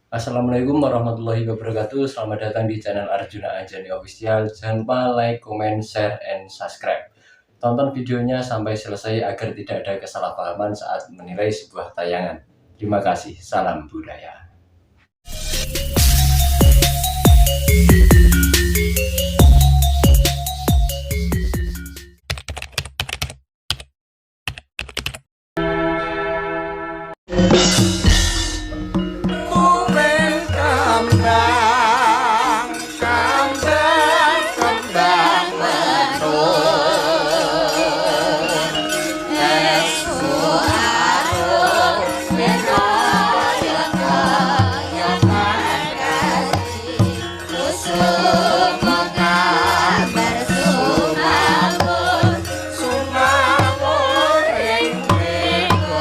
Assalamualaikum warahmatullahi wabarakatuh. Selamat datang di channel Arjuna Anjani Official. Jangan lupa like, comment, share, and subscribe. Tonton videonya sampai selesai agar tidak ada kesalahpahaman saat menilai sebuah tayangan. Terima kasih. Salam budaya. Tumen kembang, kembang, kembang menur. Esku arum kusum mekabar sumamur sumamur ing mriku.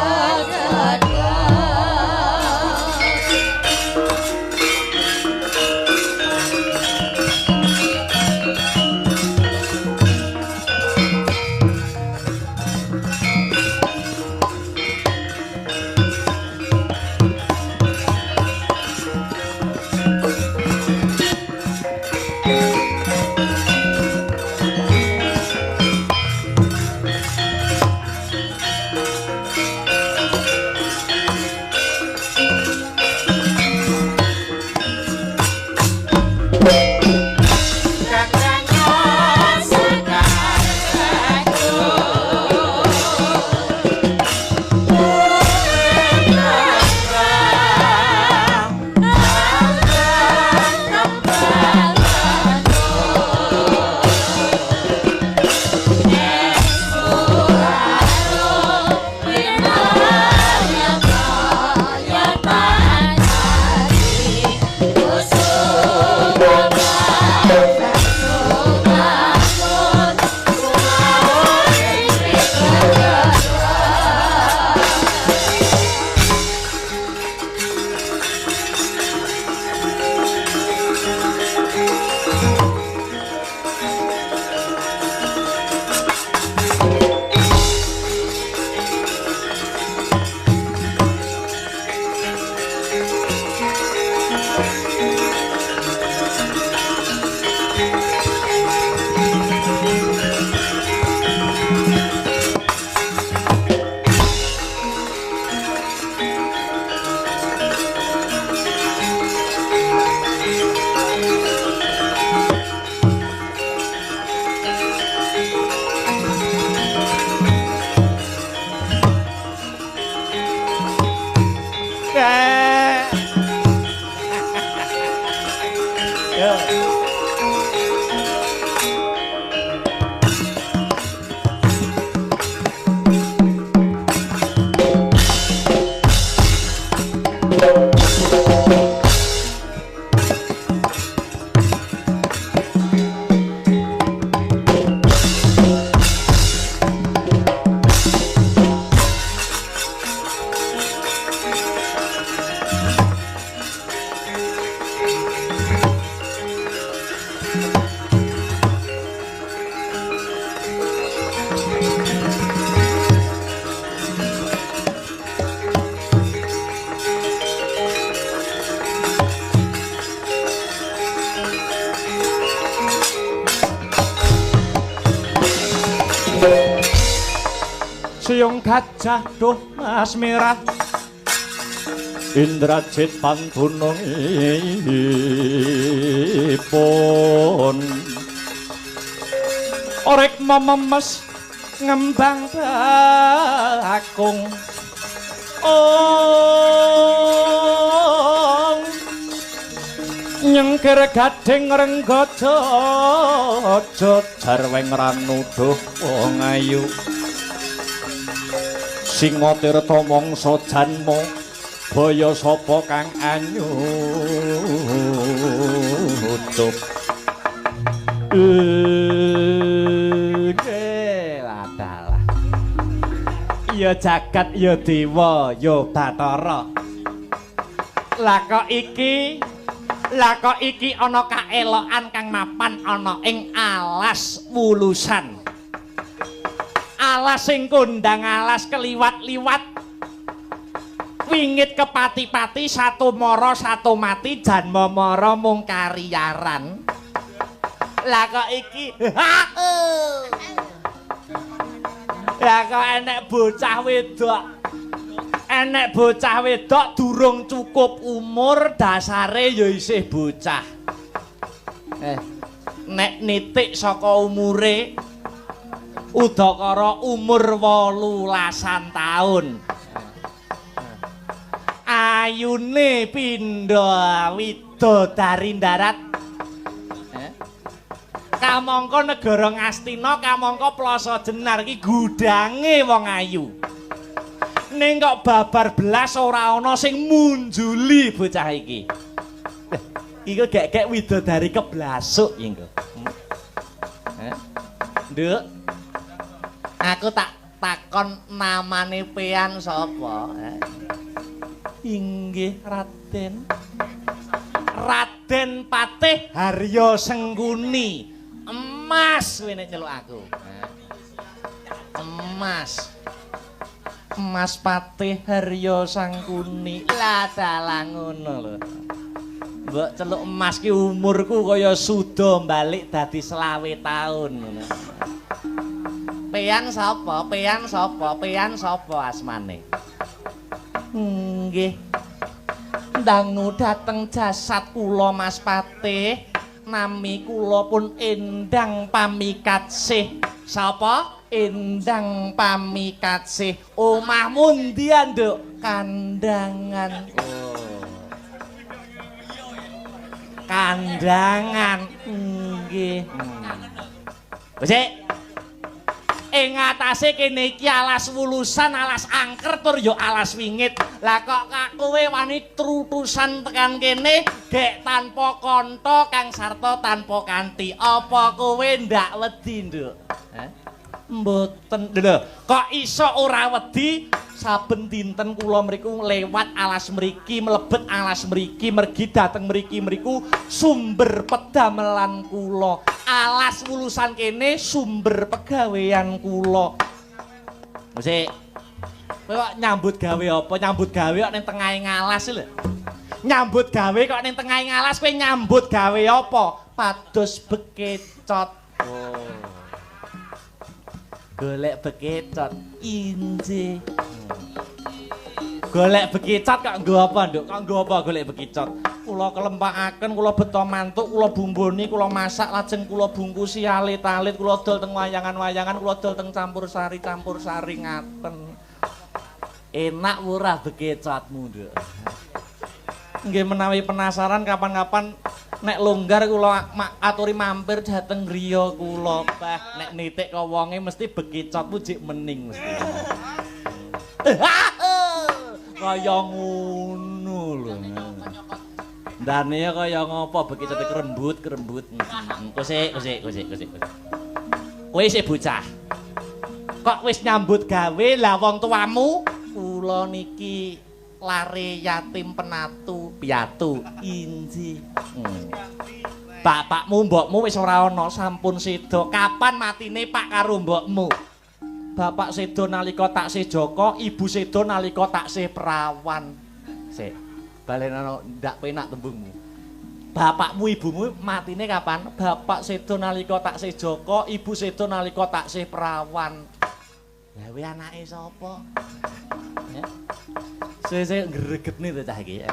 Siung gajah duh mas merah Indrajit pantunungipun Orek mememes ngembang bakung ong nyengkir gading renggaja jarweng ranuduh wong ayu Singa tirta mangsa janma baya sapa kang anyucup. Nggih, ya jagat ya dewa ya bathara. Lah kok iki ana kaelokan kang mapan ana ing alas Wulusan. Alas sing kondang alas keliwat-liwat. Wingit kepati-pati satu mara satu mati janma mara mung kariyaran. Lah kok iki lah kok enek bocah wedok. Enek bocah wedok durung cukup umur dasare ya isih bocah. Nek nitik saka umure udakara umur 18 taun. Ayune pindha widodari darat. Kamangka negara Ngastina, kamangka Plaza Jenar iki gudange wong ayu. Ning kok babar belas ora ana sing munjuli bocah iki. Iku gek-gek widodari keblasuk iki. Nduk. Aku tak takon namane pean sapa? Inggih Raden. Raden Patih Harya Sengkuni. Emas kowe nek nyeluk aku. Emas. Emas Patih Harya Sangkuni. Lah dalah ngono lho. Mbok celuk emas ki umurku kaya suda balik dadi 25 taun ngono. Pean sapa? Pean sapa? Pean sapa asmane? Nggih. Dangu dateng jasad kula Mas Patih. Nami kula pun Endang Pamikatsih. Sapa? Endang Pamikatsih. Omahmu ndi, Nduk? Kandangan. Oh. Kandangan. Nggih. Wis. Ing atase kene iki alas wulusan, alas angker tur ya alas wingit. Lah kok kowe wani trutusan tekan kene gek tanpa kantha kang sarta tanpa kanthi. Apa kowe ndak wedi, Nduk? Heh? Mboten. Lho, kok iso ora wedi? Saben dinten kula mriku lewat alas mriki, mlebet alas mriki, mergi dateng mriki mriku sumber pedamelan kula. Alas wulusan kene sumber pegawean kula. Mesti kowe kok nyambut gawe apa? Nyambut gawe kok ning tengahe ngalas lho. Nyambut gawe kok ning tengahe ngalas kowe nyambut gawe apa? Pados bekecot. Oh. Golek bekecot injih. Golek bekecot kok nggo apa, Nduk? Kok nggo apa golek bekecot? Kula kelempakaken, kula beto mantuk, kula bumboni, kula masak lajeng kula bungkusi alit-alit, kula dol teng wayangan-wayangan, kula dol teng campur sari ngaten. Enak ora bekecotmu, Nduk? Nggih menawi penasaran kapan-kapan nek longgar kula aturi mampir dhateng griya kula. Bah, nek nitik ka wonge mesti bekecotmu jek mening mesti. Kaya ngono lho. Ndane kaya ngopo bekecote kerembut-kerembut. Kosek. Kowe isih bocah. Kok wis nyambut gawe lah wong tuamu? Kula niki lare yatim penatu piatu inji. Bapakmu mbokmu wis ora ana, sampun seda. Kapan matine Pak karo mbokmu? Bapak seda nalika taksih jaka, ibu seda nalika taksih perawan. Sik, balenono ndak penak tembungmu. Bapakmu ibumu matine kapan? Bapak seda nalika taksih jaka, ibu seda nalika taksih perawan. Lah kowe anake sapa? Ya. Suwe-suwe ngregetne to cah iki.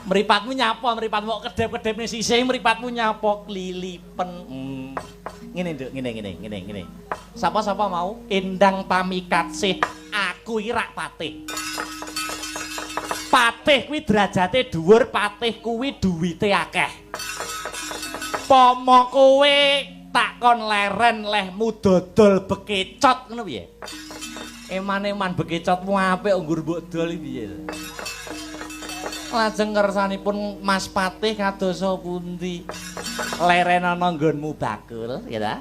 Mripatmu nyapa, mripatmu kok kedhep-kedhepne sisih, mripatmu nyapa klilipen. Ngene, Nduk, ngene. Sapa-sapa mau? Endang Pamikatsih. Aku iki rak patih. Patih kuwi derajate dhuwur, patih kuwi duwite akeh. Pomo kowe tak kon leren lehmu dodol bekecot ngono piye? Eman-eman bekecotmu apik nggur mbok dol iki piye? Lajeng kersanipun Mas Patih kadosa pundi? Leren ana nggonmu bakul, ya ta?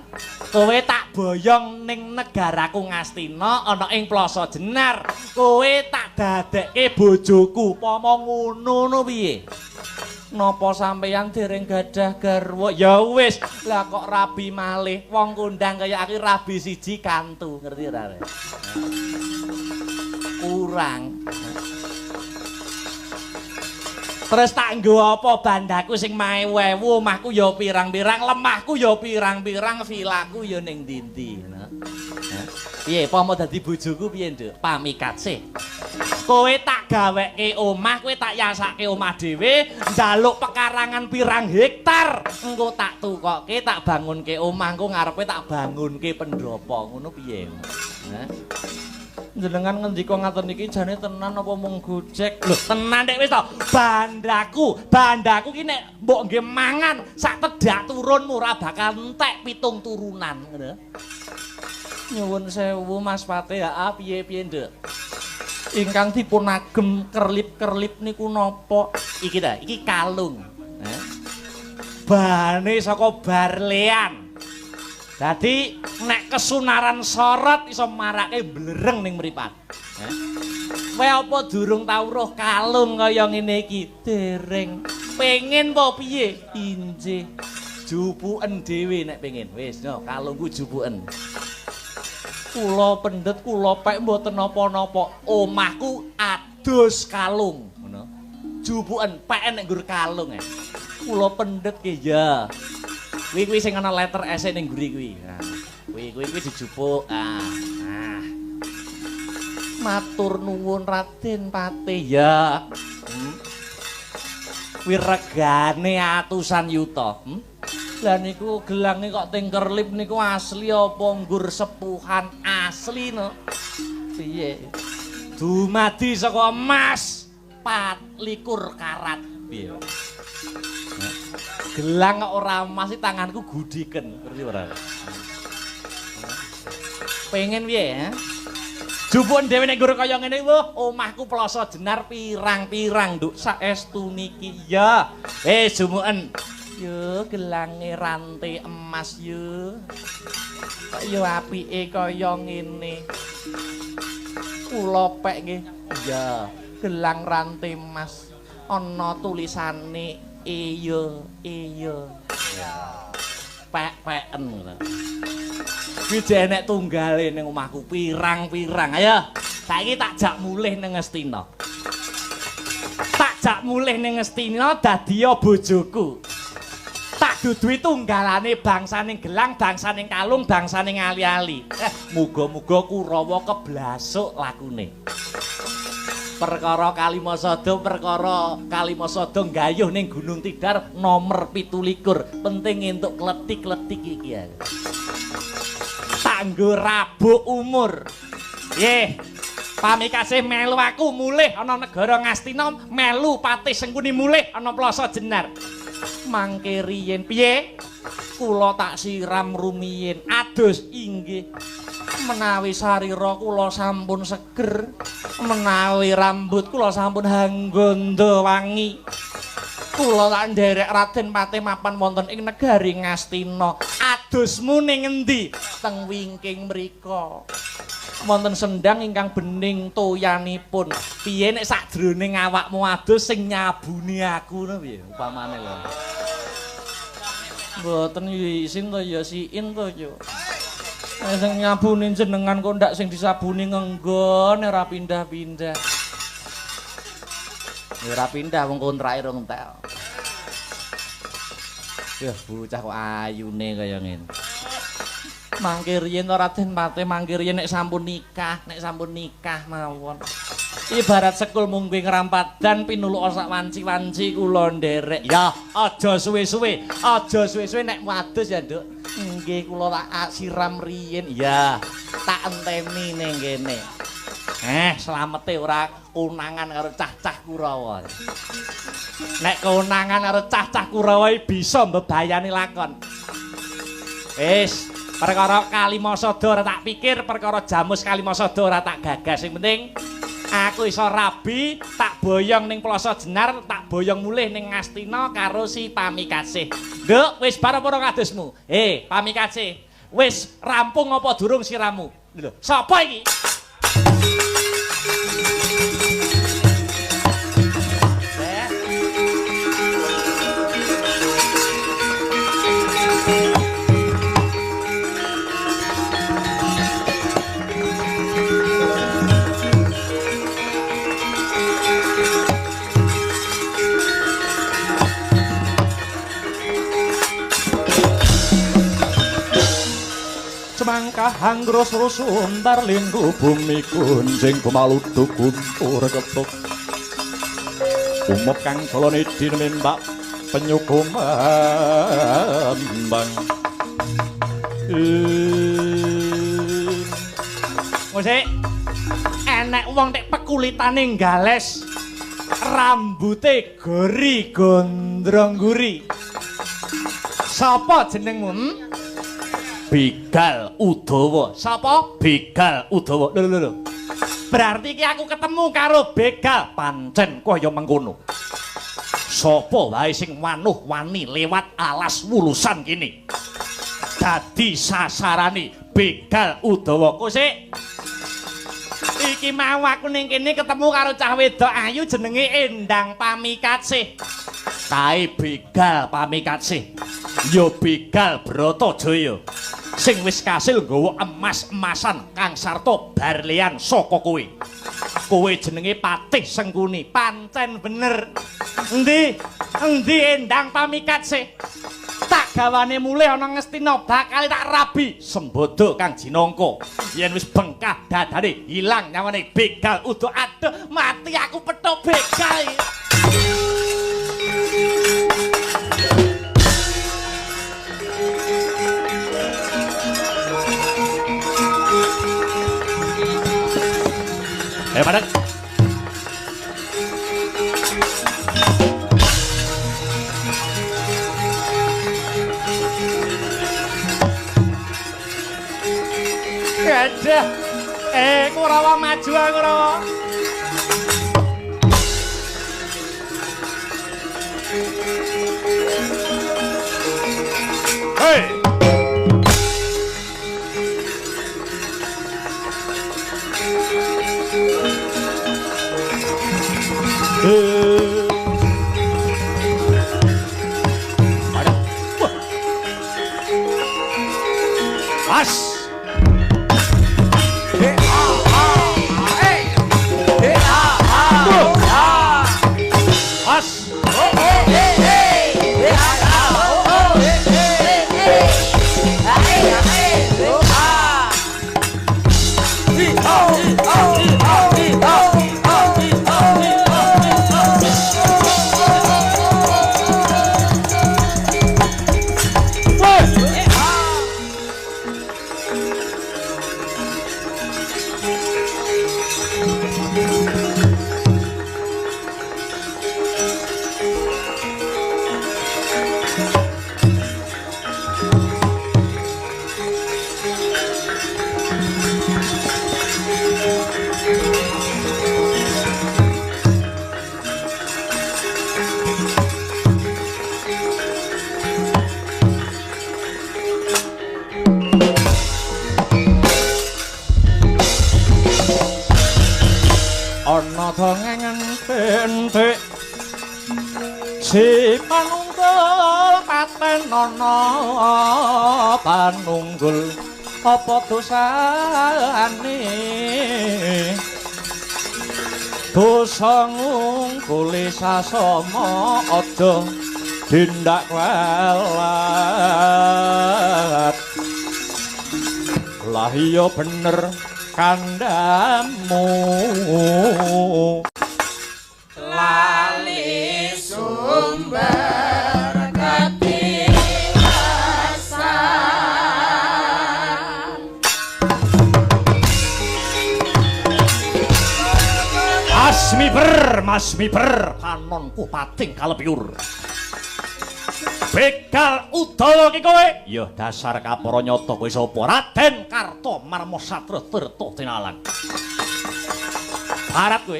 Kowe tak boyong ning negaraku Ngastina ana ing Plaza Jenar. Kowe tak dadekke bojoku. Pomo ngono no piye? Napa sampeyan dereng gadah garwa? Ya wis, lah kok rabi malih. Wong kondang kaya aku rabi siji kantu, ngerti ora? Kurang. Terus tak nggo apa bandaku sing maewu-ewu, omahku ya pirang-pirang, lemahku ya pirang-pirang, vilaku ya ning ndi-ndi. Piye, apa mau dadi bojoku piye, Nduk? Pamikasih. Kowe tak gaweke omah, kowe tak yasake omah dhewe, njaluk pekarangan pirang hektar. Engko tak tukoke, tak bangunke omah, engko ngarepe tak bangunke pendopo. Ngono piye? Hah? Jenengan ngendika ngaten iki jane tenan apa mung gojek? Lho, tenan nek wis to. Bandaku ki nek mbok nggih mangan sak tedak turunmu ora bakal entek 7 turunan, ngono. Nyuwun sewu Mas Patih, heeh piye-piye, Nduk? Ingkang dipun agem kerlip-kerlip niku napa? Iki ta, iki kalung. Heh. Bahane saka barlean. Dadi nek kesunaran sorot iso marake blereng ning mripat. Heh. Kowe apa durung tau roh kalung kaya ngene iki? Dereng. Pengen apa piye? Injih. Jupuken dhewe nek pengen. Wis, no, kalungku jupuken. Kula pendet, kula pek mboten napa-napa. Omahku adus kalung, ngono. Jupuken pek nek nggur kalung e. Kula pendet ki ya. Kuwi kuwi sing ana letter S ning mburi kuwi. Nah, kuwi dijupuk. Ah. Nah. Matur nuwun Raden Patih ya. Kuwi regane atusan yuta. Lah niku gelange kok tingkerlip niku asli apa nggur sepuhan asli no? Piye? Dumadi saka emas 24 karat. Piye? Gelang kok ora emas iki tanganku gudiken, ngerti ora? Pengen piye, ha? Jupuken dhewe nek nggur kaya ngene, wah, omahku Ploso Jenar pirang-pirang, Nduk, saestu niki. Ya. Wis jumuken. Yo gelange rante emas yo. Kok yo apike kaya ngene. Kula pek nggih. Ya, gelang rante emas ana tulisane iyo iyo. Pek-peken ngono. Kuwi jek enek tunggale ning omahku pirang-pirang. Ayo, saiki tak jak mulih ning Ngastina. Tak jak mulih ning Ngastina dadi bojoku. Tak duduhi tunggalane bangsane gelang, bangsane kalung, bangsane ali-ali. Muga-muga Kurawa keblasuk lakune. Perkara Kalimasada, perkara Kalimasada nggayuh ning Gunung Tidar nomor 27. Penting entuk kletik-kletik iki ya. Tanggo rabuk umur. Nggih. Pamikasih melu aku mulih ana negara Ngastina, melu Patih Sengkuni mulih ana Ploso Jenar. Mangke riyin piye? Kula tak siram rumiyin. Adus inggih. Menawi sarira kula sampun seger, menawi rambut kula sampun hanggondo wangi. Kula tak nderek Raden Patih mapan wonten ing negari Ngastina. Adusmu ning endi? Teng wingking mriko. Wonten sendang ingkang bening toyanipun. Piye nek sakjroning awakmu adus sing nyabuni aku ngono piye upamane lho. Mboten isin to ya siin to ya. Sing nyabuni jenengan kok ndak sing disabuni ngenggon ora pindah-pindah. Ya ora pindah wong kontrake rong entek. Yah bocah kok ayune kaya ngene. Mangke riyin Raden Patih, mangke riyin nek sampun nikah mawon. Ibarat sekul mungguh ngrampadan pinuluk sak wanci-wanci kula nderek. Ya, aja suwe-suwe, aja suwe-suwe nek wadus ya, Nduk. Nggih kula tak siram riyin. Ya, tak enteni ning kene. Slamete ora konangan karo cah-cah Kurawa. Nek konangan karo cah-cah Kurawa bisa mbebayani lakon. Wis, perkara Kalimasada ora tak pikir, perkara Jamus Kalimasada ora tak gagas. Sing penting aku iso rabi, tak boyong ning Ploso Jenar, tak boyong mulih ning Ngastina karo si Pamikasih. Nduk, wis bar apa ora kadusmu? Pamikasih, wis rampung apa durung siramu? Lho, sapa iki? Jangkah anggrus rusundar linggu bumi kunjing kumaludu guntur ketuk umep kang jala nidi nembak penyukumambang. Musik enek wong tek pekulitane gales, rambute gori gondrong guri. Sapa jenengmu? Begal Udawa. Sapa? Begal Udawa. Lho lho lho. Berarti iki aku ketemu karo begal. Pancen kaya mengkono. Sapa wae sing wanuh wani lewat alas wulusan kene dadi sasarane Begal Udawa. Kosik. Iki mau aku ning kene ketemu karo cah wedok ayu jenenge Endang Pamikatsih. Kae Begal Pamikatsih. Ya Begal Bratajaya sing wis kasil nggawa emas-emasan kang sarta barlean saka kowe. Kowe jenenge Patih Sengkuni. Pancen bener. Endi? Endi Endang Pamikatsih? Tak gawane mulih ana Ngastina bakal tak rabi. Sembodo kang jinangka. Yen wis bengkah dadane ilang nyawane Begal Udawa. Aduh, mati aku petuk begal. Ayo padang. Gadah. Kurawa maju Kurawa. Hei. As. As. Ana dongengen entik si panunggul paten ana panunggul apa dosane dosa ngungkuli sasama aja tindak kualat. Lah iya bener kandhamu lali sumber ketiwasan. Asmiber, masmiber, panonku pating kalepiur. Begal Udawa ki kowe. Ya dasar kapara nyata kowe sapa? Raden Karta Marma Satra Tirta Tinalan. Barat kowe.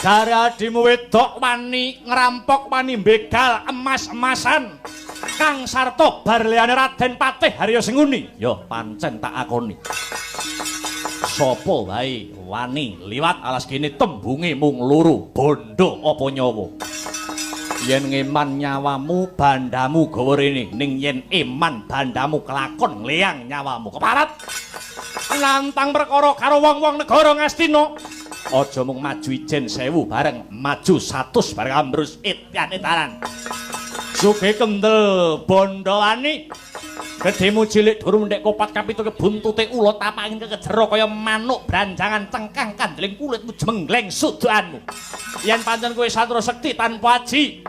Jare adimu wedok wani ngrampok wani begal emas-emasan kang sarta barleane Raden Patih Harya Sengkuni. Ya pancen tak akoni. Sapa wae wani liwat alas kene tembunge mung loro, bondo apa nyawa. Yen ngeman nyawamu bandamu gawa rene, ning yen eman bandamu kelakon ngleyang nyawamu. Keparat nantang perkara karo wong-wong negara Ngastina. Aja mung maju ijen 1000 bareng maju 100 bareng ambrus etyan etaran. Sugih kendel bondo wani. Gedhemu cilik durung ndek kopat kapitu kebuntute ula tapangin kekejero kaya manuk branjangan cengkang kandeling kulitmu jemenggleng sudukanmu. Yen pancen kowe satru sekti tanpa aji,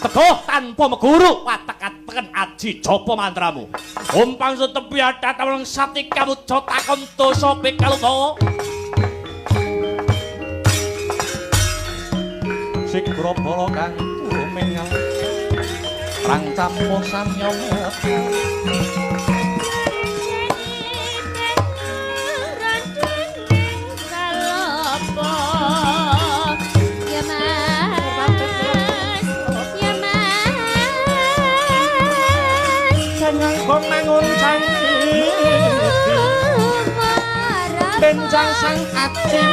teguh tanpa meguru, watek-ateken aji japa mantramu. Umpang setepi adat awang sati kamuja takon dosa pikaluta. Sigra bala kang tuming rang campuh samya benjang sang aji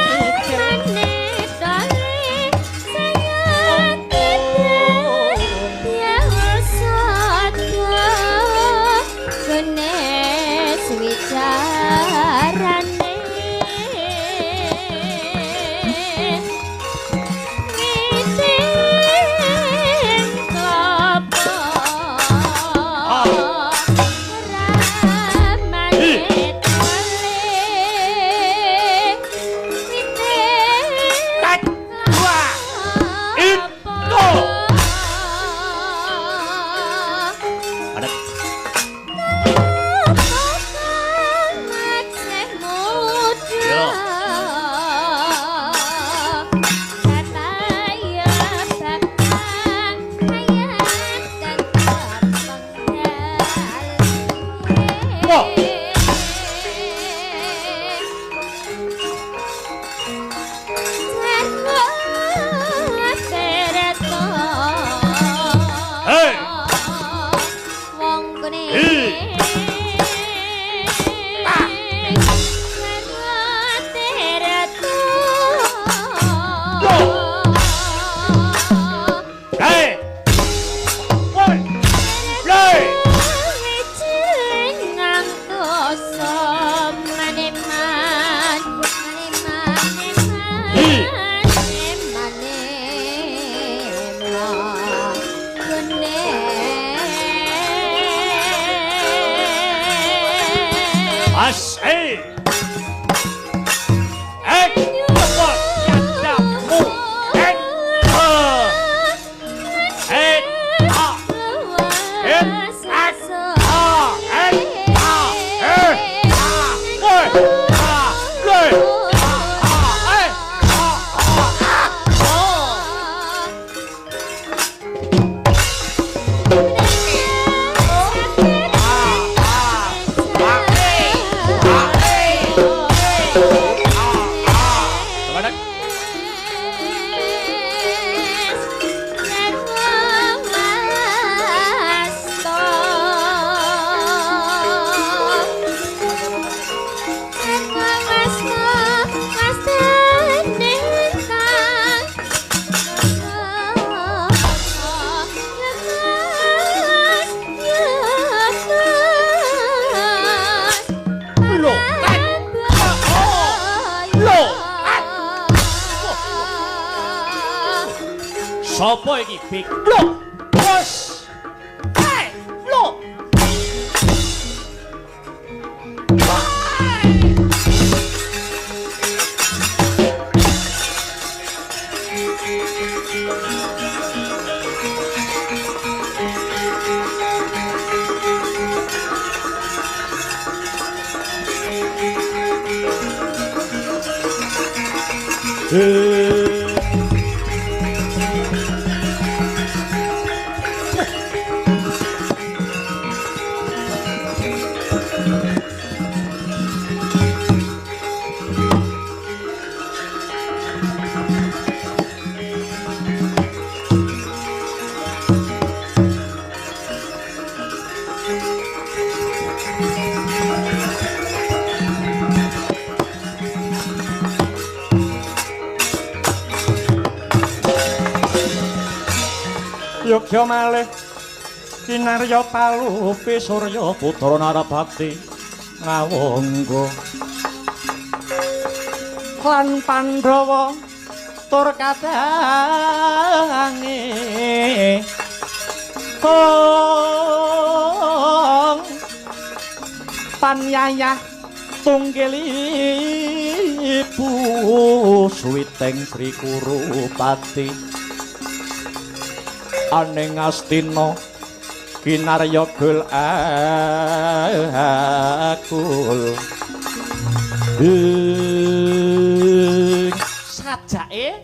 Sopo iki Big Blok? Bos. Hey, Blok. Yogya malih kinarya palupi surya putra Narapati ngawangga lan Pandhawa tur kadange kong yayah tunggil ibu suwiting Sri Kurupati aning Astina kinarya gul akul ing sajake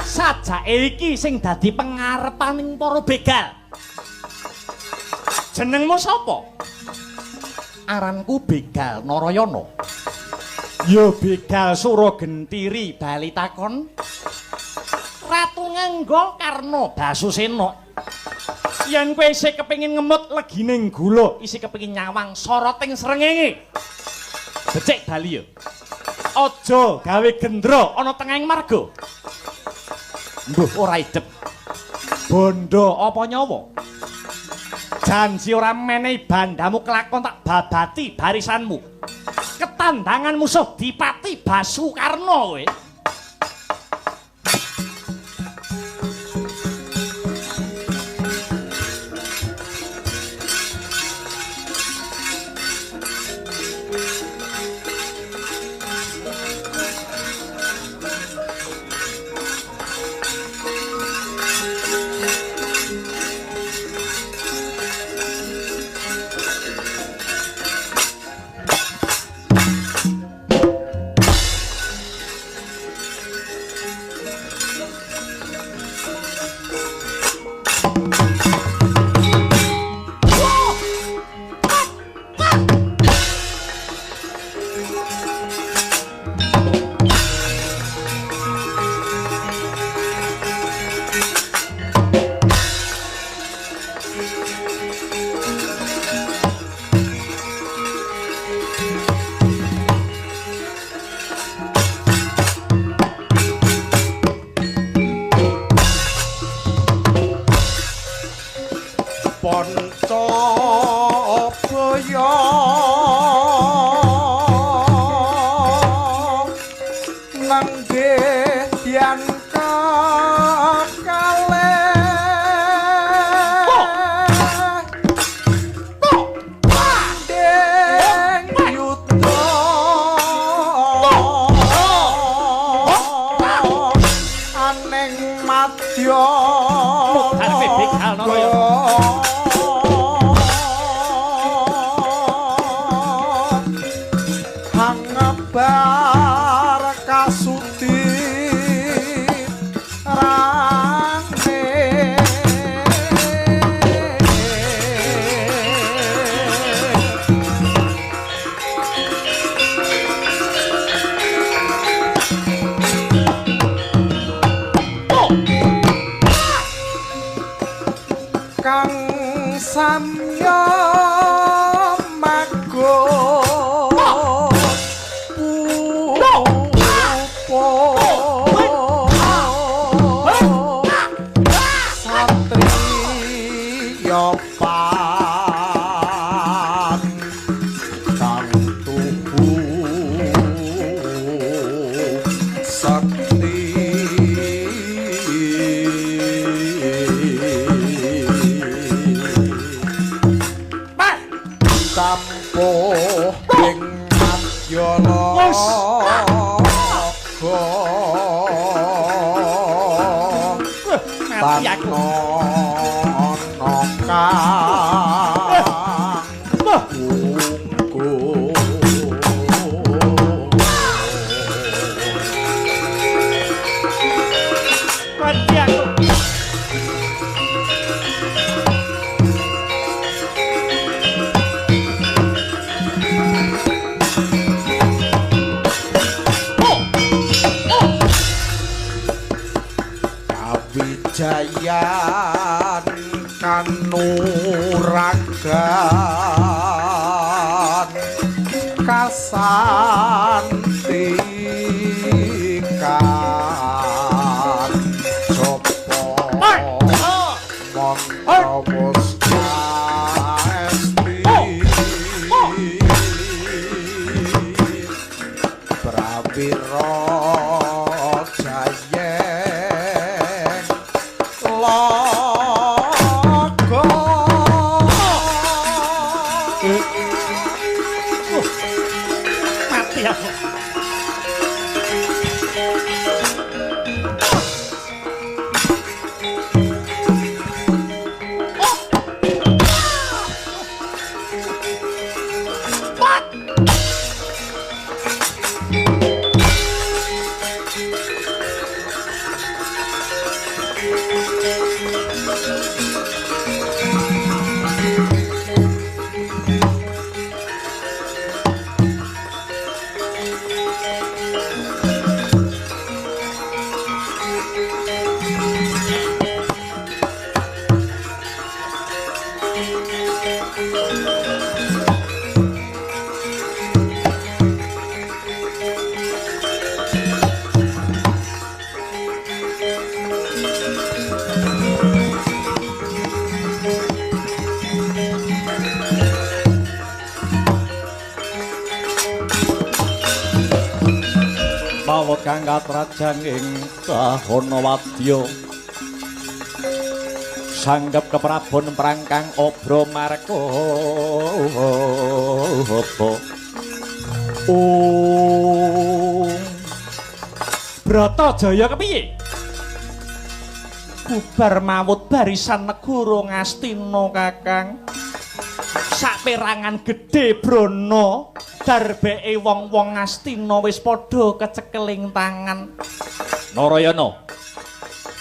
sajake iki sing dadi pengarepaning para begal. Jenengmu sapa? Aranku Begal Narayana. Ya Begal Suragentiri bali takon. Ratu Ngangga Karna Basusena. Yen kowe isih kepengin ngemut legining gula, isih kepengin nyawang soroting srengenge. Becik bali ya. Aja gawe gendra ana tengahing marga. Mbuh ora idep. Bondo apa nyawa? Janji ora menehi bandamu kelakon tak babati barisanmu. Ketandangan musuh Dipati Basukarna kowe. Pancabaya nenggih yen kekalih ding yuda aneng madya Karepe Begal Narayana. Hangebar kasuti rane kang samya mago satriya pan kang tuhu sakti tampuh ing madyala Mati aku. Tanana kang wungkul. Mati aku. Kawijayan kanuragan kasantikan sapa mantra wus kaesti prawira jayeng laga. Mawut kang katrajan ing kahana wadya sanggep keprabon prangkang obro markaba. Oh, Bratajaya kepiye? Bubar mawut barisan negara Ngastina, Kakang. Saperangan gedhe brana darbeke wong-wong Ngastina wis padha kecekeling tangan. Narayana,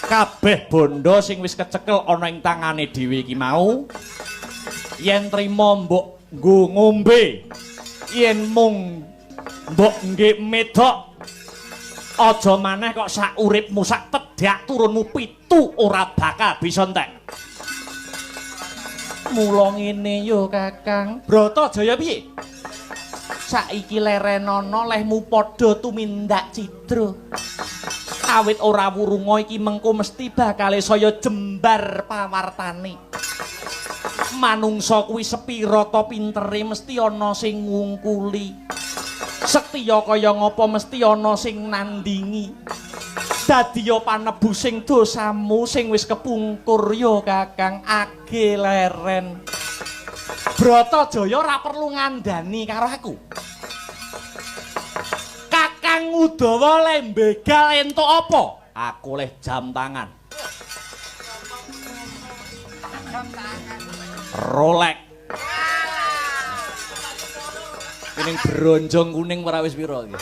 kabeh bondo sing wis kecekel ana ing tangane dhewe iki mau, yen trima mbok nggo ngombe, yen mung mbok nggih medhok, aja maneh kok sak uripmu sak tedhak turunmu pitu ora bakal bisa entek. Mula ngene yo, Kakang. Bratajaya piye? Saiki lerenana lehmu padha tumindak cidra. Awit ora wurunga iki mengko mesti bakale saya jembar pawartane. Manungsa kuwi sepira ta pintere mesti ana sing ngungkuli. Sektiya kaya ngapa mesti ana sing nandingi. Dadiya panebusing dosamu sing wis kepungkur ya, Kakang, age leren. Bratajaya ora perlu ngandani karo aku. Kakang Udawa le mbegal entuk apa? Aku leh jam tangan. Rolex. Kuning bronjong kuning ora wis pira iki?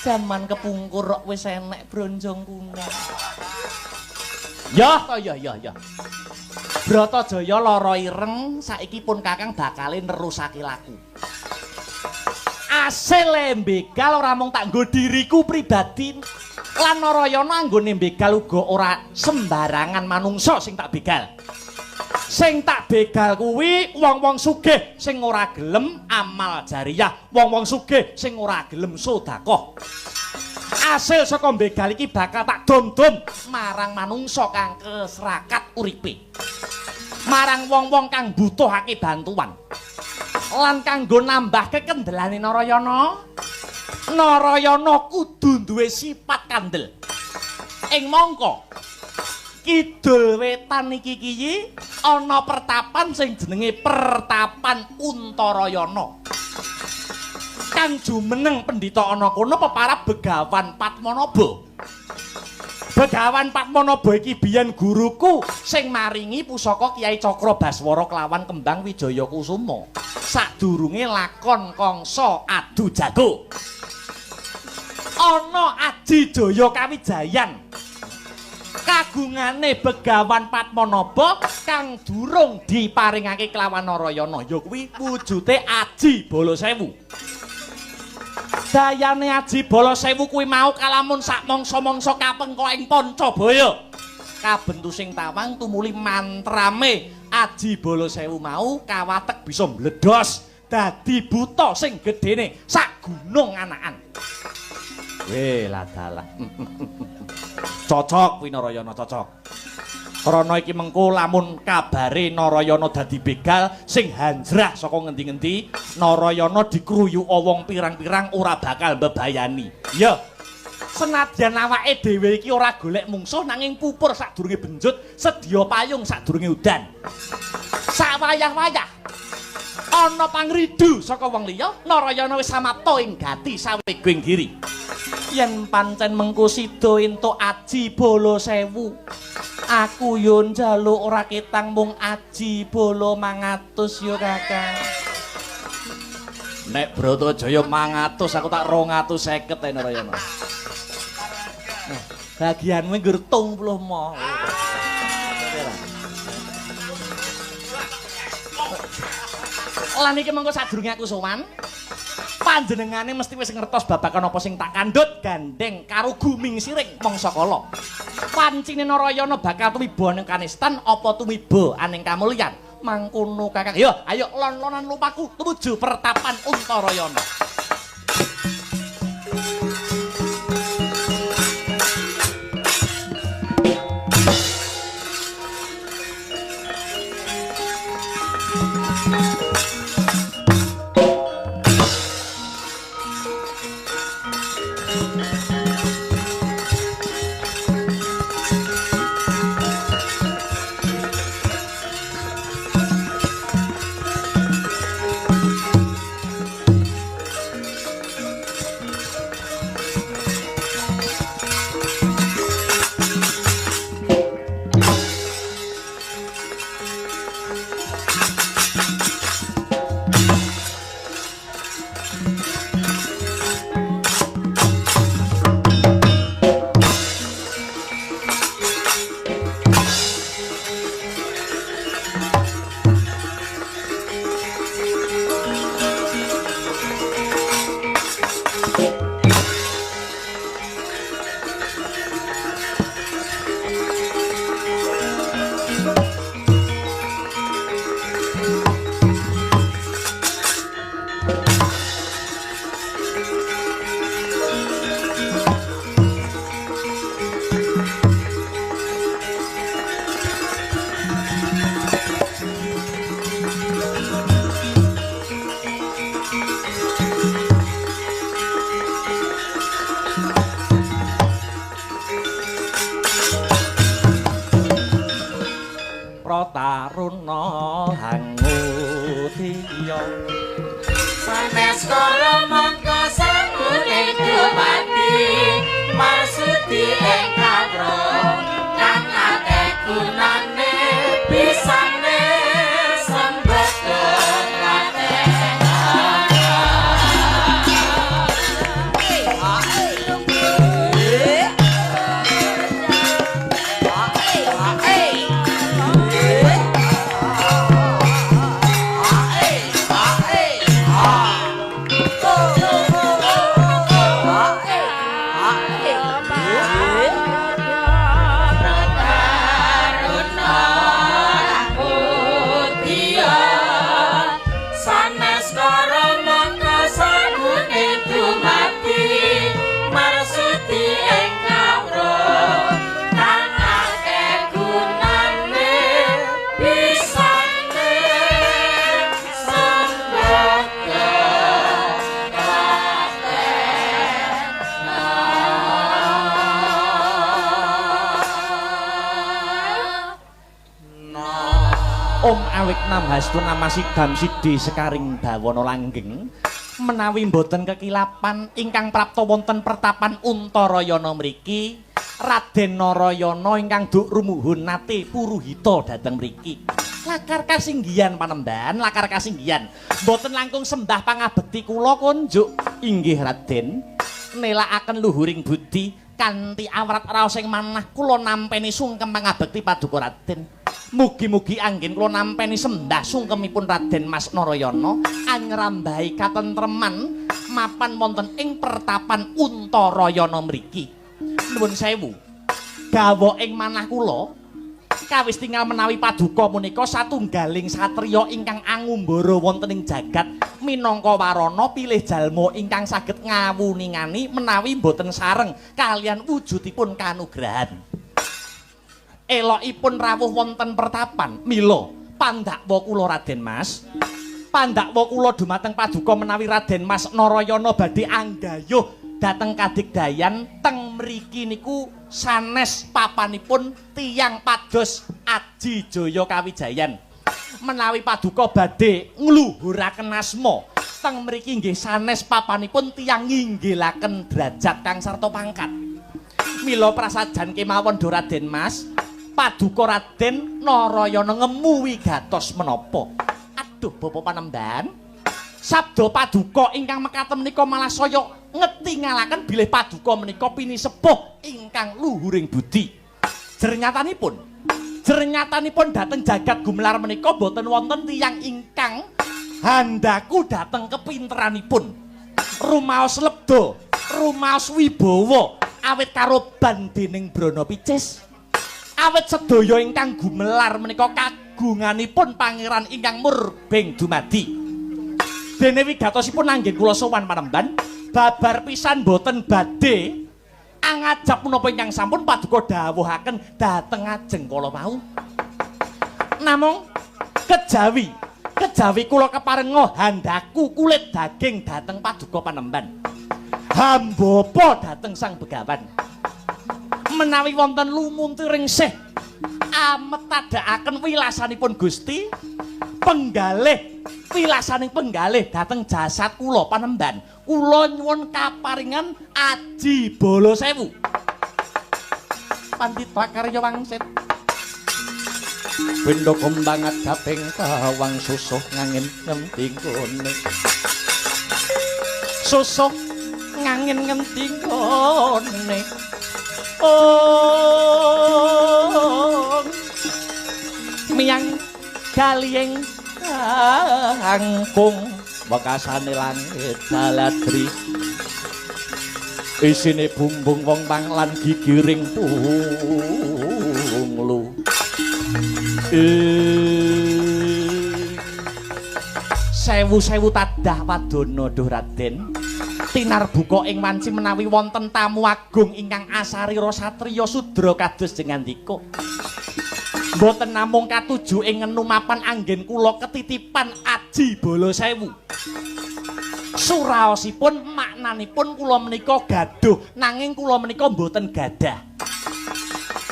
Jaman kepungkur kok wis enek bronjong kuning. Ya, ya, ya, ya. Bratajaya lara ireng, saiki pun Kakang bakale nerusake laku. Asile mbegal ora mung tak nggo diriku pribadi lan Narayana anggone mbegal uga ora sembarangan manungsa sing tak begal. Sing tak begal kuwi wong-wong sugih sing ora gelem amal jariyah, wong-wong sugih sing ora gelem sedekah. Asil saka mbegal iki bakal tak dom-dom marang manungsa kang kesrakat uripe. Marang wong-wong kang butuhake bantuan. Lan kanggo nambah kekendelane Narayana, Narayana kudu duwe sifat kandel. Ing mangka kidul wetan iki kiyi ana pertapan sing jenenge Pertapan Untarayana. Kang jumeneng pendhita ana kono peparab Begawan Padmanaba. Begawan Padmanaba iki biyen guruku sing maringi pusaka Kyai Cakra Baswara kelawan Kembang Wijaya Kusuma. Sadurunge lakon Kangsa adu jago. Ana Aji Jaya Kawijayan. Kagungane Begawan Padmanaba kang durung diparingake kelawan Narayana ya kuwi wujute Aji Bala Sewu. Dayane Aji Bala Sewu kuwi mau kalamun sak mangsa-mangsa kapengka ing Pancabaya. Kabentu sing tawang tumuli mantrame Aji Bala Sewu mau kawatek bisa mbledos dadi buta sing gedene sak gunung anakan. Weh ladalah. Cocok kuwi Narayana, cocok. Krana iki mengko lamun kabare Narayana dadi begal sing hanjrah saka ngendi-ngendi, Narayana dikruyuka wong pirang-pirang ora bakal mbebayani. Ya. Senadyan awake dhewe iki ora golek mungsuh nanging pupur sadurunge benjut, sedya payung sadurunge udan. Sawayah-wayah ana pangridu saka wong liya, Narayana wis samapta ing gati saweging giri. Yen pancen mengko sida entuk Aji Bala Sewu, aku yo njaluk ora ketang mung Aji Bala 500 yo, Kakang. Nek Bratajaya 500 aku tak 250 ae Narayana. Bagianmu nggur 35. Lan iki mengko sadurunge aku sowan, panjenengane mesti wis ngertos babagan apa sing tak kandhut gandeng karo guming siring mangsa kala. Pancine Narayana bakal tumiba ning kanistan apa tumiba aning kamulyan. Mangkono Kakang. Yo, ayo lon-lonan lupaku tumuju pertapan Untarayana. Prataruna hangudya sanes kala mangka sangune dumadi marsudi ing kawruh kang akeh gunane bisane sembeten Om Awiknam Hastu Namasidam Sidi Sekaring Bawana Langgeng menawi mboten kekilapan ingkang prapta wonten pertapan Untarayana mriki Raden Narayana ingkang duk rumuhun nate puruhita dhateng mriki. Lakar kasinggihan panembahan, lakar kasinggihan mboten langkung sembah pangabekti kula konjuk. Inggih Raden, nelakaken luhuring budi kanthi awrat raos ing manah kula nampeni sungkem pangabekti paduka Raden. Mugi-mugi anggen kula nampeni sembah sungkemipun Raden Mas Narayana anyrambahi katentreman mapan wonten ing pertapan Untarayana mriki. Nuwun sewu. Gawa ing manah kula kawis tinggal menawi paduka punika satunggaling satriya ingkang angumbara wonten ing jagat minangka warana pilih jalma ingkang saged ngawuningani menawi boten sareng kalian wujudipun kanugrahan. Elokipun rawuh wonten pertapan mila pandakwa kula Raden Mas, pandakwa kula dumateng paduka menawi Raden Mas Narayana badhe anggayuh dhateng kadigdayan teng mriki niku sanes papanipun tiyang pados Aji Jaya Kawijayan. Menawi paduka badhe ngluhuraken asma teng mriki nggih sanes papanipun tiyang nginggilaken derajat kang sarta pangkat. Mila prasajan kemawon do Raden Mas, paduka Raden Narayana ngemu wigatos menapa. Aduh Bapak Panembahan, sabda paduka ingkang mekaten menika malah saya ngetingalaken bilih paduka menika pinisepuh ingkang luhuring budi. Jernyatanipun dhateng jagat gumelar menika boten wonten tiyang ingkang Handaku dhateng kepinteranipun. Rumaos lebda, rumaos wibawa, awit karoban dening Brana Picis. Awit sedaya ingkang gumelar menika kagunganipun pangeran ingkang murbeng dumadi. Dene wigatosipun anggen kula sowan panemban babar pisan boten badhe angajap menapa ingkang sampun paduka dawuhaken dhateng ajeng kala wau. Namung kejawi kula keparenga handaku kulit daging dhateng paduka panemban. Hambapa dhateng Sang Begawan. Menawi wonten lumunturing sih ametadakaken wilasanipun Gusti penggalih wilasaning penggalih dhateng jasad kula panemban, kula nyuwun kaparingan aji bala sewu. Pandita karya wangsit Benda kembang adaping tawang susuh ngangin ngendi nggone. Susuh ngangin ngendi nggone. Oh, miyang galiyeng kangkung wekasane langit jaladri isine bumbung wong pang lan gigiring punglu. Sewu-sewu tadah wadana duh Raden. Tinarbuka ing wanci menawi wonten tamu agung ingkang asarira satriya sudra kados jengandika. Mboten namung katuju ing ngenu mapan anggen kula ketitipan aji bala sewu. Suraosipun maknanipun kula menika gaduh nanging kula menika mboten gadah.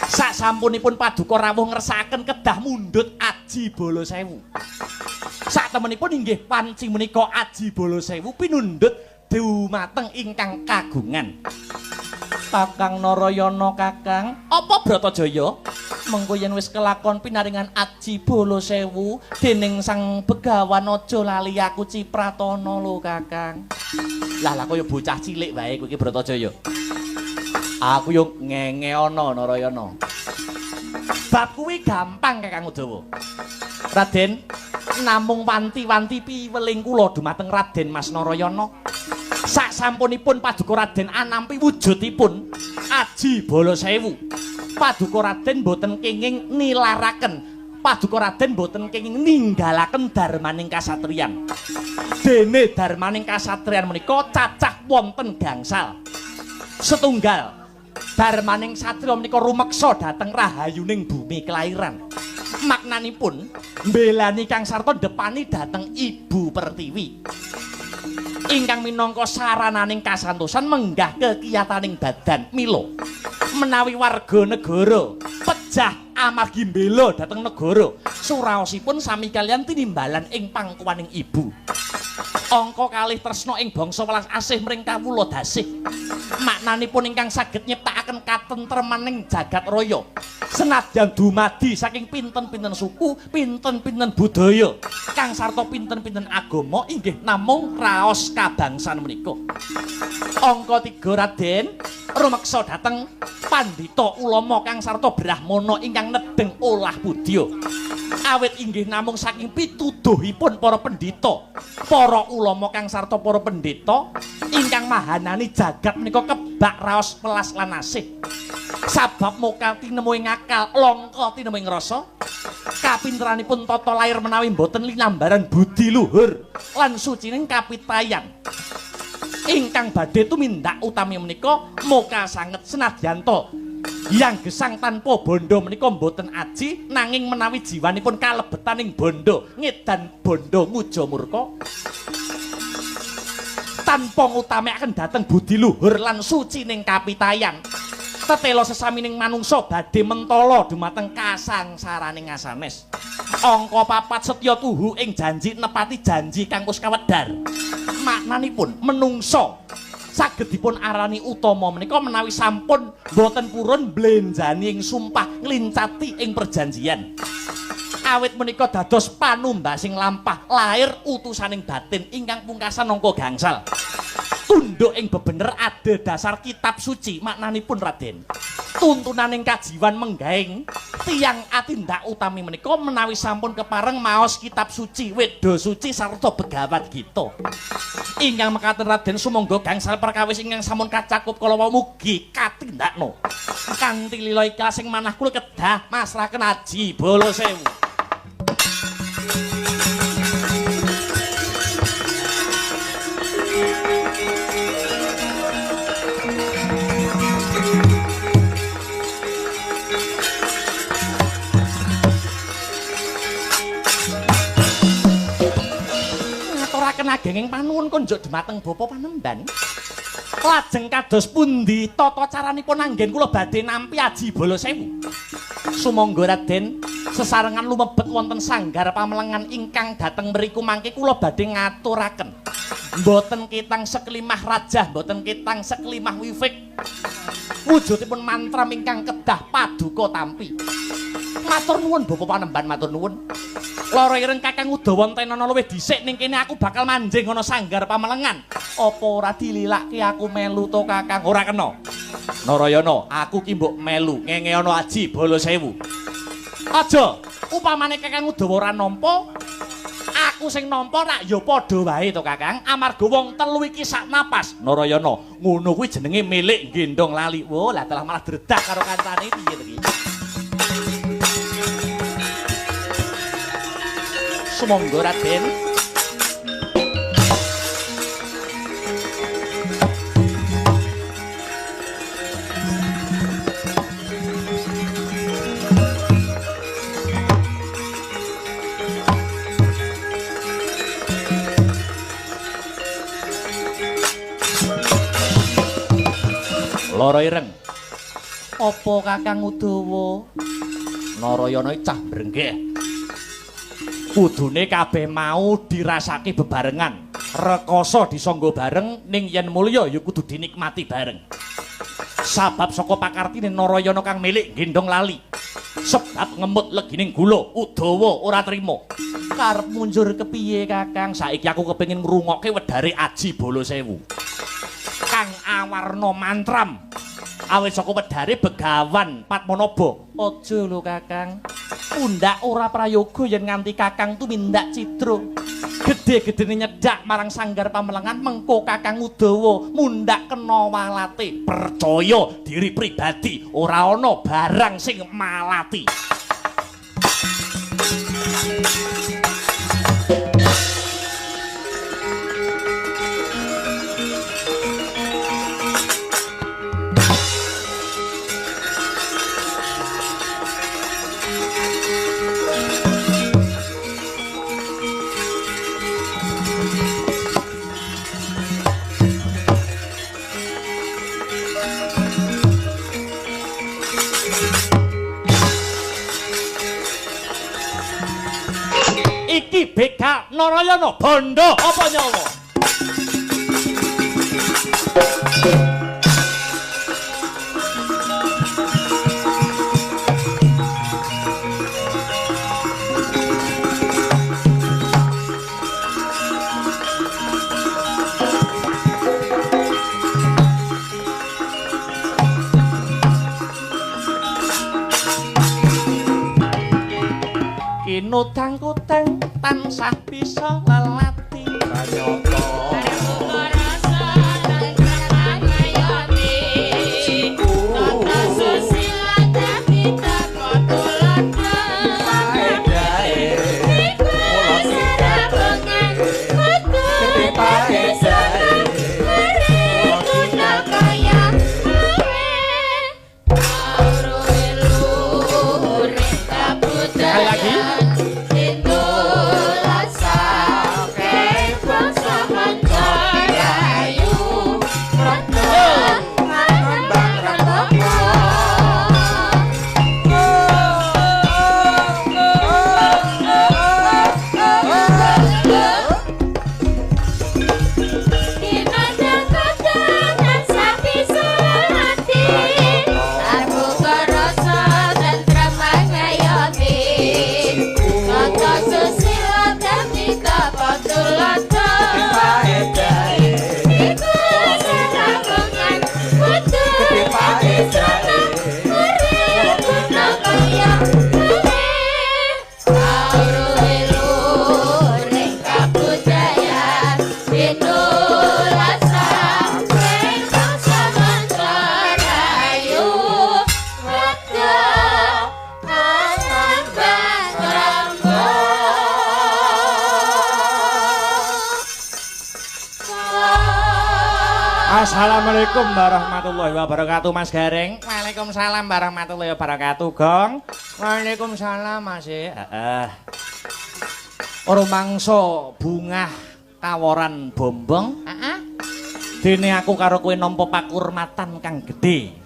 Sasampunipun paduka rawuh ngersakaken kedah mundhut aji bala sewu. Satemenipun inggih panci menika aji bala sewu pinundhut dumateng ingkang kagungan. Kakang Narayana Kakang, apa Bratajaya? Mengko yen wis kelakon pinaringan aji bala sewu dening Sang Begawan aja lali aku Cipratana lho Kakang. Lah lah kaya bocah cilik wae kowe iki Bratajaya. Aku yo ngenge ana Narayana. Bab kuwi gampang Kakang Udawa. Raden, namung wanti-wanti piweling kula dumateng Raden Mas Narayana. Sasampunipun paduka Raden anampi wujudipun aji bala sewu. Paduka Raden boten kenging nilaraken, paduka Raden boten kenging ninggalaken darmaning kasatriyan. Dene darmaning kasatriyan menika cacah wonten gangsal. Setunggal, darmaning satriya menika rumeksa dhateng rahayuning bumi kelairan. Maknanipun mbelani Kang Sarta ndepani dhateng Ibu Pertiwi. Ingkang minangka sarananing kasantosan menggah kekiyataning badan mila menawi warga negara pejah amargi mbela dhateng negara suraosipun sami kaliyan tinimbalan ing pangkuwaning ibu. Angka kalih tresna ing bangsa welas asih mring kawula dasih. Maknanipun ingkang saged nyiptakaken katentremaning jagat raya. Senadyan dumadi saking pinten-pinten suku, pinten-pinten budaya, kang sarta pinten-pinten agama inggih namung raos kabangsan menika. Angka 3 Raden rumeksa dhateng pandhita ulama kang sarta brahmana ingkang nedheng olah budya. Awit inggih namung saking pituduhipun para pendhita, para ulama kang sarta para pendhita ingkang mahanani jagat menika kebak raos welas lan asih. Sabab moka tinemu ing akal, langka tinemu ing rasa. Kapinteranipun tata lair menawi mboten linambaran budi luhur lan sucining kapitayan. Ingkang badhe tumindak utami menika moka sanget senadyanta yang gesang tanpa bondo menika mboten aji, nanging menawi jiwanipun kalebetaning bondo ngedan bondo nguja murka tanpa ngutamekaken dhateng budi luhur lan sucining kapitayan. Tetela sesamining manungsa badhe mentala dumateng kasangsaraning asanes. Angka 4 setya tuhu ing janji nepati janji kang wis kawedhar. Maknanipun menungsa saged dipun arani utama menika menawi sampun boten purun mblenjani ing sumpah nglincati ing perjanjian. Awit menika dados panumbasing lampah lair utusaning batin ingkang pungkasan angka gangsal. Tunduk ing bebener adhedhasar kitab suci maknanipun Raden. Tuntunaning kajiwan menggaing tiyang atindak utami menika menawi sampun kepareng maos kitab suci, Weda suci sarta Begawat Gita. Ingkang mekaten Raden sumangga gangsal perkawis ingkang sampun kacakup kala wau mugi katindakno. Kanthi lila ikhlas ing manah kula kedah masrahaken aji bala sewu. Ngaturaken agenging panuwun kunjuk dhumateng Bapak Panemban. Lajeng kados pundi tata caranipun anggen kula badhe nampi aji bala sewu. Sumangga Raden sesarengan lumebet wonten sanggar pamelengan ingkang dhateng mriku mangke kula badhe ngaturaken. Mboten ketang sekelimah rajah, mboten ketang sekelimah wifik. Wujudipun mantram ingkang kedah paduka tampi. Matur nuwun Bapak Panemban, matur nuwun. Lara ireng Kakang Udawa entenana luwih dhisik ning kene aku bakal manjing ana sanggar pamelengan. Apa ora dililake aku melu to Kakang? Ora kena. Narayana, aku ki mbok melu ngenge ana aji bala sewu. Aja, upamane Kakang Udawa ora nampa, aku sing nampa rak ya padha wae to Kakang, amarga wong telu iki sak napas. Narayana, ngono kuwi jenenge milik gendong lali. Wo, lah telah malah dredak karo kancane piye to iki? Sumangga Raden. Lara ireng. Apa Kakang Udawa? Narayana cah brenggeh. Kudune kabeh mau dirasake bebarengan. Rekoso disangga bareng ning yen mulya ya kudu dinikmati bareng. Sabab saka pakartine Narayana kang milik gendong lali. Sebab ngemut legining gula, Udawa ora trima. Karep munjur kepiye Kakang? Saiki aku kepengin ngrungokke wedhare aji bala sewu. Kang awarna mantram. Awit saka wedhare Begawan Padmanaba. Aja lho Kakang. Pundak ora prayoga yen nganti Kakang tumindak cidra. Gedhe-gedhene nyedak marang sanggar pamelengan mengko Kakang Udawa mundak kena walate. Percaya diri pribadi ora ana barang sing malati. Iki begal Narayana bondo apa nyawa? Kinodang kuteng tansah bisa lelati. Kanyata Sekali lagi. Assalamualaikum warahmatullahi wabarakatuh, Mas Gareng. Waalaikumsalam warahmatullahi wabarakatuh, Gong. Waalaikumsalam, Mas. Heeh. Rumangsa bungah kaworan bombong. Heeh. Dene aku karo kowe nampa pakurmatan kang gedhe.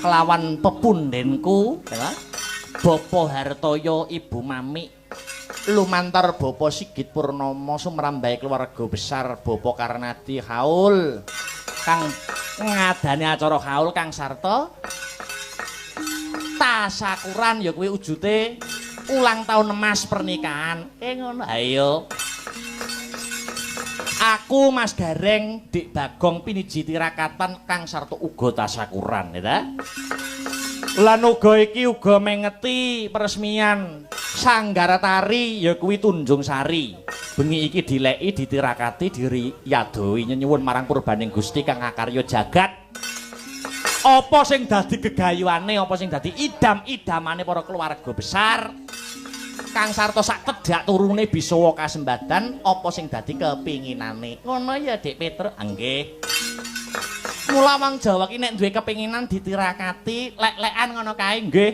Kelawan pepundhenku, ya. Bapak Hartoyo, Ibu Mami, lumantar Bapak Sigit Purnomo sumrambahe keluarga besar Bapak Karnadi haul. Kang ngadani acara haul Kang Sarto tasakuran ya kuwi wujute ulang tahun emas pernikahan. Ngono. Ayo. Aku Mas Gareng, Dik Bagong piniji tirakatan Kang Sarto uga tasakuran ya ta. Lan uga iki uga mengeti peresmian sanggar tari ya kuwi Tunjung Sari. Bengi iki dileki, ditirakati, diriyadohi nyenyuwun marang purbaning Gusti kang akarya jagat. Apa sing dadi gegayuhane, apa sing dadi idam-idamane para keluarga besar. Kang Sarto sak tedhak turune bisawa kasembadan apa sing dadi kepinginane. Ngono ya Dik Petruk. Nggih. Mula wong Jawa ki nek duwe kepinginan ditirakati lek-lekan ngono kae nggih.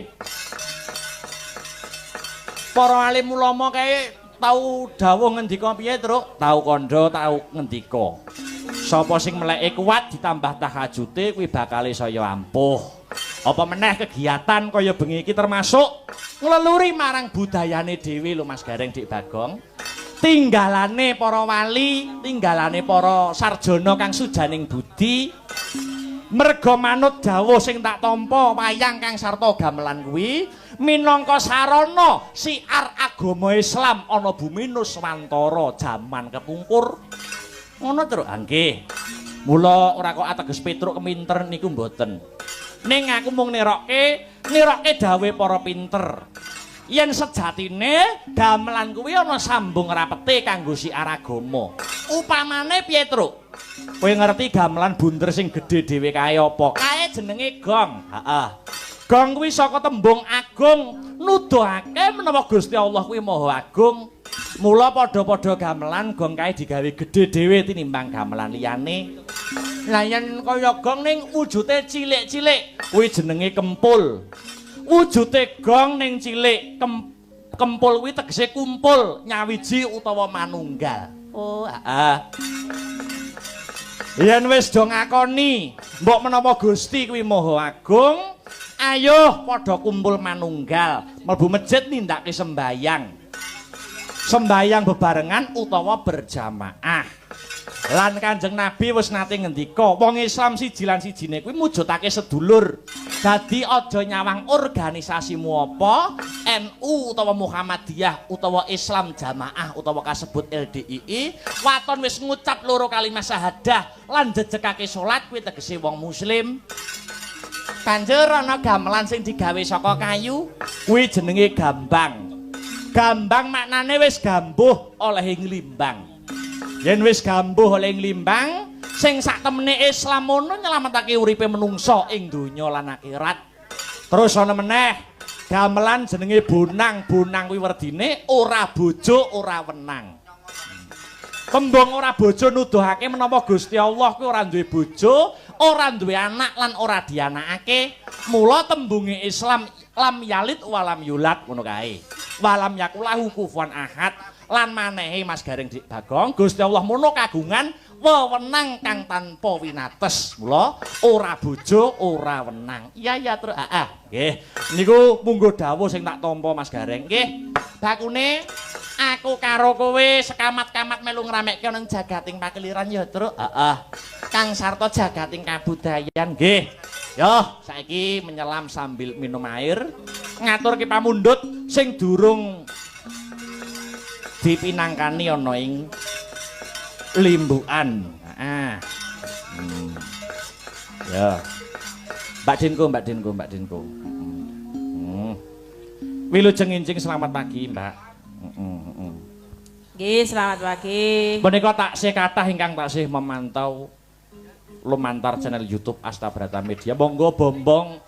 Para alim ulama kae tau dawuh ngendika piye, Truk? Tau kandha, tau ngendika. Sapa sing meleke kuat ditambah tahajute kuwi bakale saya ampuh. Apa meneh kegiatan kaya bengi iki termasuk ngleluri marang budayane dhewe lho Mas Gareng, Dik Bagong. Tinggalane para wali, tinggalane para sarjana kang sujaning budi. Merga manut dawuh sing tak tampa wayang Kang Sarto gamelan kuwi minangka sarana siar agama Islam ana bumi Nuswantara jaman kepungkur. Ngono Truk. Nggih. Mula ora kok ateges Petruk keminter niku mboten. Ning aku mung nirokke dawuhe para pinter. Yen sejatine gamelan kuwi ana sambung rapete kanggo siar agama. Upamane piye, Truk? Kowe ngerti gamelan bunder sing gedhe dhewe kae apa? Kae jenenge gong. Heeh. Gong kuwi saka tembung agung, nuduhake menawa Gusti Allah kuwi Maha Agung. Mula padha-padha gamelan gong kae digawe gedhe dhewe tinimbang gamelan liyane. Lah yen kaya gong ning wujute cilik-cilik, kuwi jenenge kempul. Wujute gong ning cilik, kempul kuwi tegese kumpul, nyawiji utawa manunggal. Oh, heeh. Yen wis do ngakoni, mbok menawa Gusti kuwi Maha Agung, ayo padha kumpul manunggal, mlebu masjid nindakake sembayang. Sembayang bebarengan utawa berjamaah. Lan Kanjeng Nabi wis nate ngendika, wong Islam siji lan sijine kuwi mujudake sedulur. Dadi aja nyawang organisasimu apa, NU utawa Muhammadiyah utawa Islam Jamaah utawa kasebut LDII, waton wis ngucap loro kalimat syahadah lan jejegake salat kuwi tegese wong muslim. Banjur ana gamelan sing digawe saka kayu, kuwi jenenge gambang. Gambang maknane wis gambuh oleh nglimbang. Yen wis gambuh oleh nglimbang, sing sak temene Islam ngono nyelametake uripe menungsa ing donya lan akhirat. Terus ana meneh gamelan jenenge bonang. Bonang kuwi werdine ora bojo ora wenang. Tembung ora bojo nuduhake menapa Gusti Allah kuwi ora duwe bojo, ora duwe anak lan ora dianakake. Mula tembunge Islam lam yalid walam yulad ngono kae. Walam yakulahu kufuwan ahad. Lan manehe Mas Gareng Dik Bagong, Gusti Allah mono kagungan wewenang kang tanpa winates. Mula ora bojo ora wenang. Iya iya Truk. Heeh. Nggih. Niku munggo dawuh sing tak tampa Mas Gareng. Nggih. Bakune aku karo kowe sekamat-kamat melu ngramekke nang jagating pakeliran ya, Truk. Heeh. Kang Sarto jagating kabudayan. Nggih. Yo, saiki menyelam sambil minum air, ngaturke pamundhut sing durung dipinangkani ana ing limbukan. Heeh. Ya. Mbak Dinko, Mbak Dinko, Mbak Dinko. Wilujeng enjing, selamat pagi, Mbak. Nggih, selamat pagi. Menika taksih kathah ingkang taksih memantau lumantar channel YouTube Astabrata Media. Monggo bombong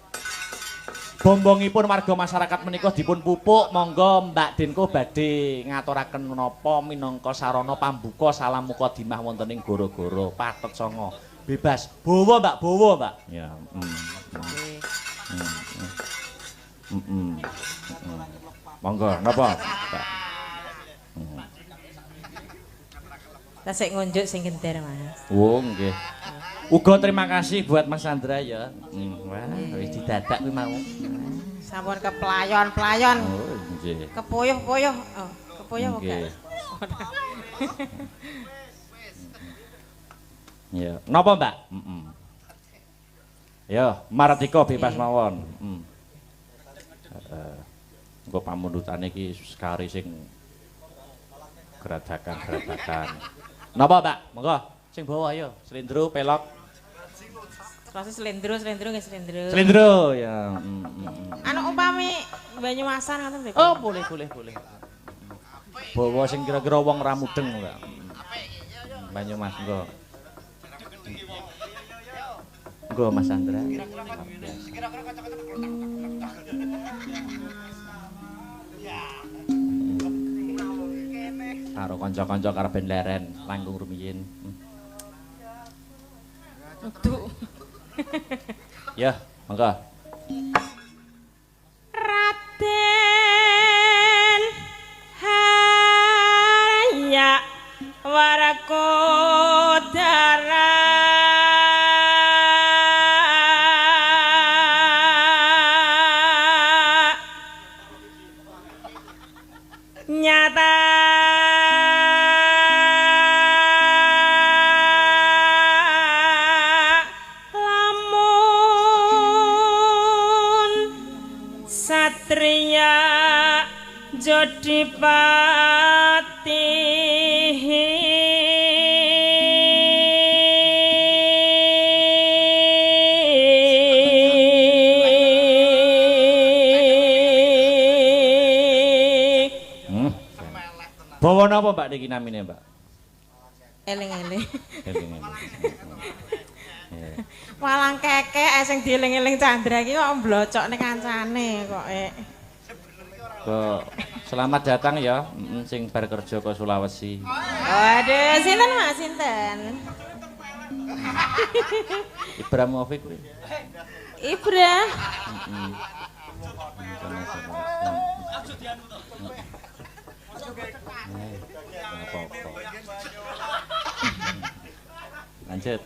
bombongipun warga masyarakat menika dipun pupuk. Monggo Mbak Dinko badhe ngaturaken menapa minangka sarana pambuka salam mukadimah wonten ing goro-goro Patet Sanga. Bebas. Bawa, Mbak, bawa, Mbak. Ya. Monggo, napa? Mbak. Tasik ngunjuk sing genter, Mas. Oh, nggih. Uga terima kasih buat Mas Andra ya. Wah, wis didadak kuwi mau. Sampun keplayon-playon. Oh, nggih. Kepoyoh-poyoh. Oh, kepoyoh kok. Ya, napa, Mbak? Heeh. Ya, Mardika bebas mawon. Heeh. Engko pamundhutane iki sekari sing geradakan-geradakan. Napa, Mbak? Monggo, sing bawa ayo, slendro, pelok. Terus slendro, slendro nggih slendro. Slendro ya. Anu umpami Banyumasan ngoten mriku. Oh, boleh, boleh, boleh. Bawa sing kira-kira wong ra mudeng, Mbak. Banyumas engko. Engko Mas Andra. Karo kanca-kanca karo ben leren langkung rumiyin. Aduh. Ya, monggo. Raden Harya Warakodara nyata lamun satria jodipati Bawa napa Mbak niki namine, Mbak? Eling-eling. Eling-eling. Walang kekek sing dieling-eling Chandra iki kok mblocokne kancane kok. Kok selamat datang ya sing bar kerja ke Sulawesi. Waduh, sinten Mas, sinten? Ibrahimovic kuwi. Ibra. Heeh. Apa-apa. Lanjut.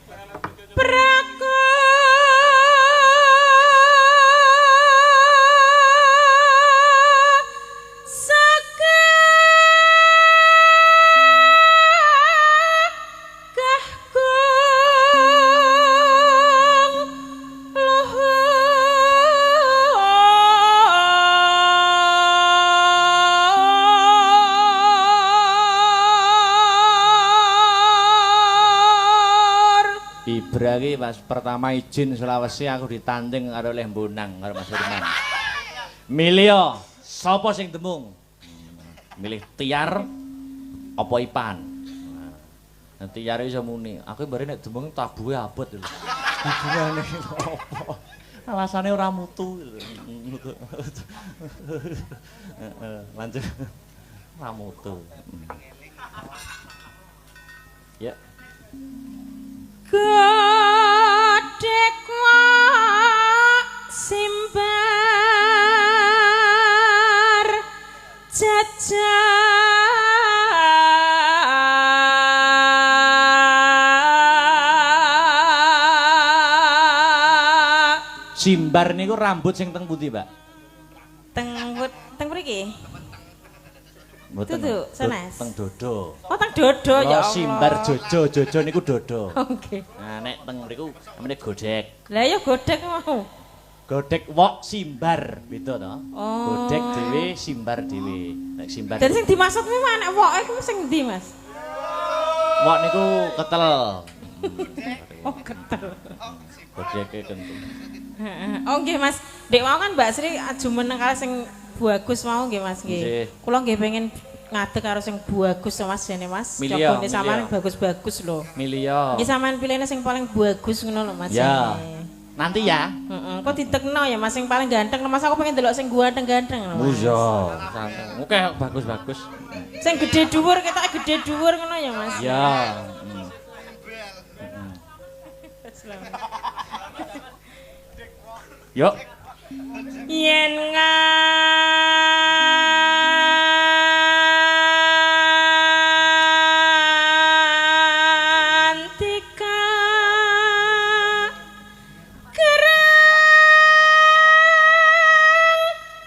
Ibra iki pas pertama izin Sulawesi aku ditanding karo Leh Bonang karo Mas Firman. Milih sapa sing demung? Milih Tiar apa Ipan? Nah, Tiar iso muni, aku bare nek demung tabuhe abot lho. Hubungane apa? Alasane ora mutu. Lanjut. Ora mutu. Ya. Godhek wak simbar jajah Simbar niku rambut sing teng pundi, Mbak? Teng teng mriki. Mboten. Dudu, sanes. Teng dodo. Oh, teng dodo ya Allah. Simbar jojo, jojo niku dodo. Oke. Nah, nek teng mriku namine godhek. Lah ya godhek mau. Godhek wok simbar, beda to. Oh. Godhek dhewe, simbar dhewe. Nek simbar. Dan sing dimaksud kuwi nek woke kuwi sing ndi, Mas? Wok niku ketel. Oh, ketel. Godheke kentu. Heeh. Oh nggih, Mas. Dek mau kan Mbak Sri jumeneng karo sing bagus mau nggih Mas nggih. Kula nggih pengen ngadeg karo sing bagus Mas jene Mas. Cobane sampean bagus-bagus lho. Milih. Nggih sampean pilihne sing paling bagus ngono lho Mas. Ya. Nanti ya. Heeh. Kok ditekno ya Mas sing paling ganteng Mas, aku pengen delok sing ganteng-ganteng lho. Oh iya, santai. Oke, bagus-bagus. Sing gede dhuwur ketoke gede dhuwur ngono ya Mas. Ya. Selamat. Yuk. Yen ngantika kereng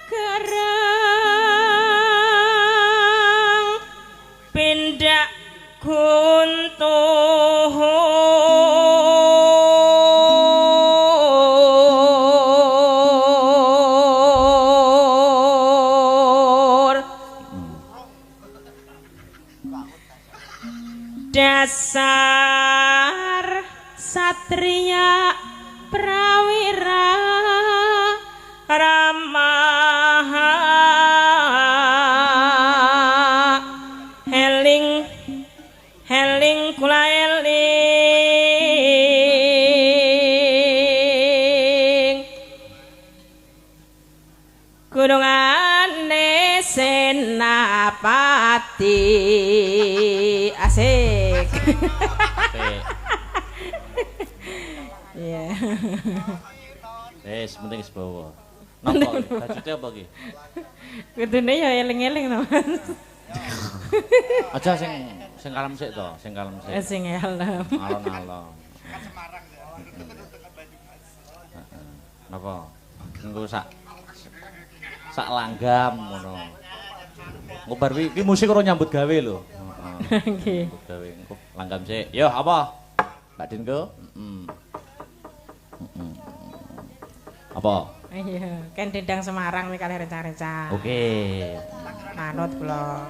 kereng pindak guntuh dasar satria prawira ramah heling heling kula eling gunungane Senapati asik. Iya. Wis penting wis bawa. Napa bajute apa iki? Kudune ya eling-eling to, Mas. Aja sing sing kalem sik to, sing kalem sik. Sing kalem. Alon-alon. Semarang ya. Napa? Engko sak sak langgam ngono. Engko bar iki musik ora nyambut gawe lho. Heeh. Nggih. Nyambut gawe engko langgam sik. Yo apa? Mbak Dinko? Heeh. Heeh. Apa? Iya, kan dendang Semarang iki kalih rencang-rencang. Oke. Manut kula.